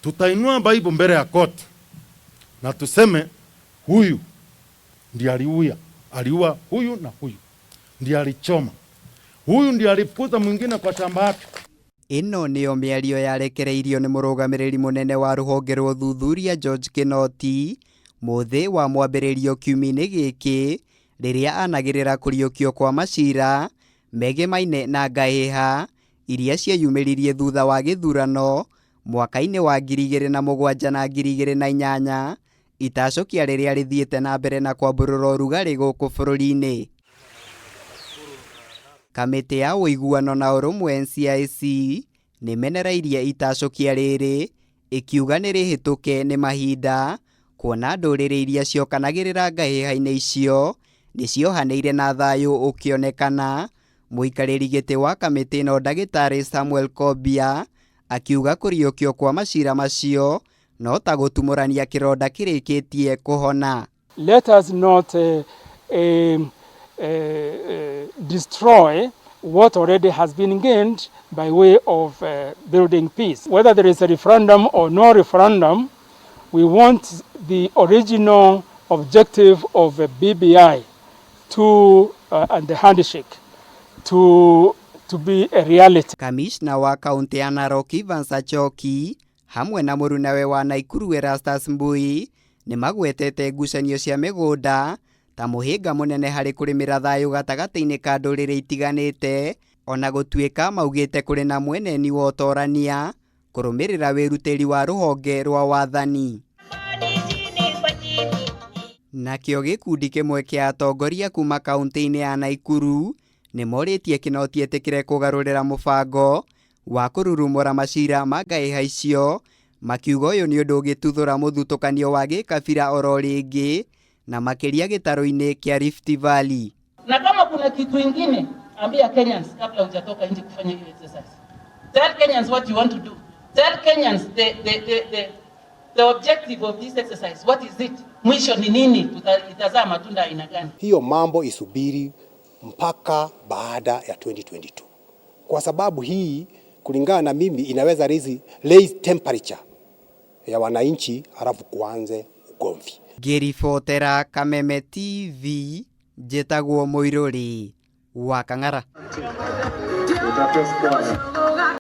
Tutainua Bible mbele ya court na tuseme huyu ndiye aliuya, aliua huyu na huyu ndiye alichoma, huyu ndiye alifukuza mwingine kwa shamba yake. Ĩno nĩyo mĩario yarekereirio nĩ mũrũgamĩrĩri mũnene wa rũhonge rwa ũthuthuria George Kinoti mũthĩ wa mwambĩrĩrio kiumia-inĩ gĩkĩ rĩrĩa anagĩrĩra kũriũkio kwa macira megemaine na ngahĩha iria cieyumĩririe thutha wa gĩthurano mwaka-inĩ wa 2007 na 2008 itacũkia rĩrĩa rĩthiĩte na mbere na kwambũrũra ũrugarĩ gũkũ bũrũri-inĩ. Kamĩtĩ ya ũiguano na ũrũmwe NCIC nĩmenereirie itacũkia rĩrĩ ĩkiuga nĩ rĩhĩtũke nĩ mahinda kuona ndũrĩrĩ iria ciokanagĩrĩra ngahĩha-inĩ icio nĩciohanĩire na thayũ ũkĩonekana. Mũikarĩri gĩtĩ wa kamĩtĩ ĩno ndagĩtarĩ Samuel Kobia akiuga kũriũkio kwa macira macio no ta gũtumũrania kĩronda kĩrĩkĩtie kũhona. Let us not destroy what already has been gained by way of building peace. Whether there is a referendum or no referendum, we want the original objective of BBI to and the handshake to be a reality. Kamishna wa kaunti ya Narok Evans Achoki hamwe na mũrunawe wa Naikuru Erastus Mbui nĩ magwetete ngucanio cia mĩgũnda ta mũhĩnga mũnene harĩ kũrĩmĩra thayũ gatagatĩ-inĩ ka ndũrĩrĩ itiganĩte ona gũtuĩka maugĩte kũrĩ na mweneni wa ũtorania kũrũmĩrĩra wĩrutĩri wa rũhonge rwa wathani. Nakĩo gĩkundi kĩmwe kĩa atongoria kuma kaunti-inĩ ya Naikuru nĩ morĩtie Kinoti etĩkĩre kũgarũrĩra mũbango wa kũrurumũra macira ma ngahĩha icio makiuga ũyũ nĩ ũndũ ũngĩtuthũra mũthutũkanio wa gĩkabira oro rĩngĩ na makĩria gĩtarũ-inĩ kĩa Rift Valley. Na kama kuna kitu ingine, ambia Kenyans kabla hujatoka nje kufanya hiyo exercise. Tell Kenyans what you want to do. Tell Kenyans the objective of this exercise. What is it? Mwisho ni nini? Itazaa matunda aina gani? Hiyo mambo isubiri mpaka baada ya 2022. Kwa sababu hii kulingana na mimi inaweza raise temperature ya wananchi halafu kuanze ugomvi. Ngĩribotera Kameme TV njĩtagwo Mũirũrĩ wa Kang'ara.